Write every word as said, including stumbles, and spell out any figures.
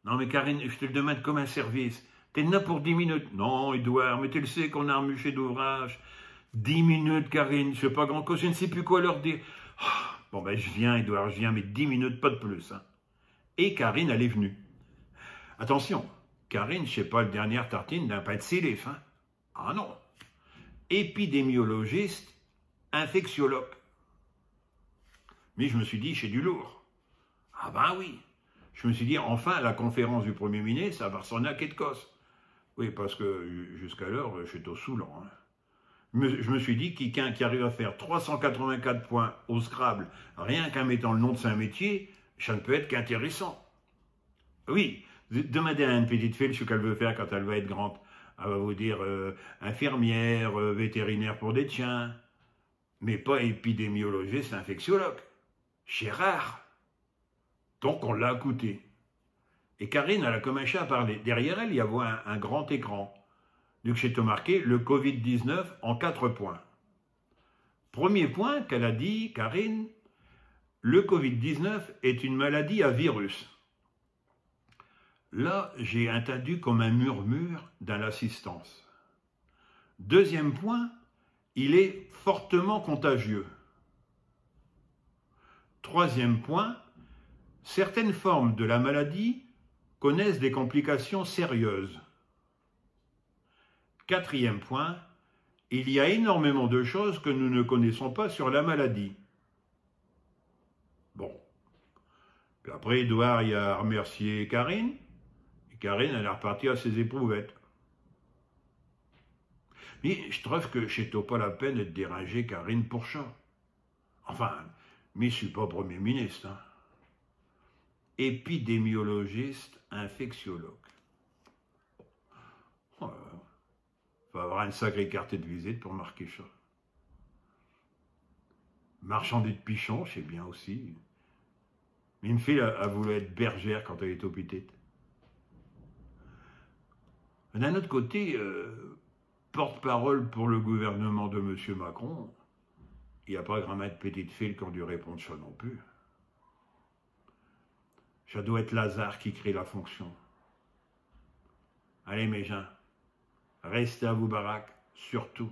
Non, mais Karine, je te le demande comme un service. T'es là pour dix minutes. Non, Édouard, mais tu le sais qu'on a un muché d'ouvrage. Dix minutes, Karine, c'est pas grand-cause, je ne sais plus quoi leur dire. Ah, bon, ben, je viens, Édouard, je viens, mais dix minutes, pas de plus, hein. Et Karine, elle est venue. Attention, Karine, c'est pas la dernière tartine d'un pain de six livres, hein. Ah non. Épidémiologiste, infectiologue. Mais je me suis dit, c'est du lourd. Ah ben oui. Je me suis dit, enfin, la conférence du Premier ministre, ça va ressonner à quelque chose. Oui, parce que ju-, jusqu'alors, j'étais au saoulant, hein. Mais je me suis dit, quelqu'un qui arrive à faire trois cent quatre-vingt-quatre points au Scrabble, rien qu'en mettant le nom de son métier, ça ne peut être qu'intéressant. Oui, d-, demandez à une petite fille ce qu'elle veut faire quand elle va être grande. Elle va vous dire, euh, infirmière, euh, vétérinaire pour des chiens, mais pas épidémiologiste, infectiologue. C'est rare. Donc on l'a écoutée. Et Karine, elle a commencé à parler. Derrière elle, il y avait un, un grand écran. Donc c'était marqué le covid dix-neuf en quatre points. Premier point qu'elle a dit, Karine, le covid dix-neuf est une maladie à virus. Là, j'ai entendu comme un murmure dans l'assistance. Deuxième point, il est fortement contagieux. Troisième point, certaines formes de la maladie connaissent des complications sérieuses. Quatrième point, il y a énormément de choses que nous ne connaissons pas sur la maladie. Bon. Puis après, Édouard, il a remercié Karine. Et Karine, elle est repartie à ses éprouvettes. Mais je trouve que ch'étot pas la peine de déranger Karine pour cha. Enfin, mi, j' sus pas Premier ministre, hein. Épidémiologiste, infectiologue. Oh là là. Faut avoir une sacrée carte de visite pour marquer cha. Marchande de pichons, ch'est bien aussi. Mi, m' fille a, a voulu ête bergère quand alle étot petite. D'un aute côté, euh, porte-parole pour le gouvernement de Monsieur Macron, i a pas grammint d' petites filles qu'ont dû répondre cha non plus. Cha dot ête l'hasard qui crée la fonction. Allez, mes gins, restez à vos baraques, surtout.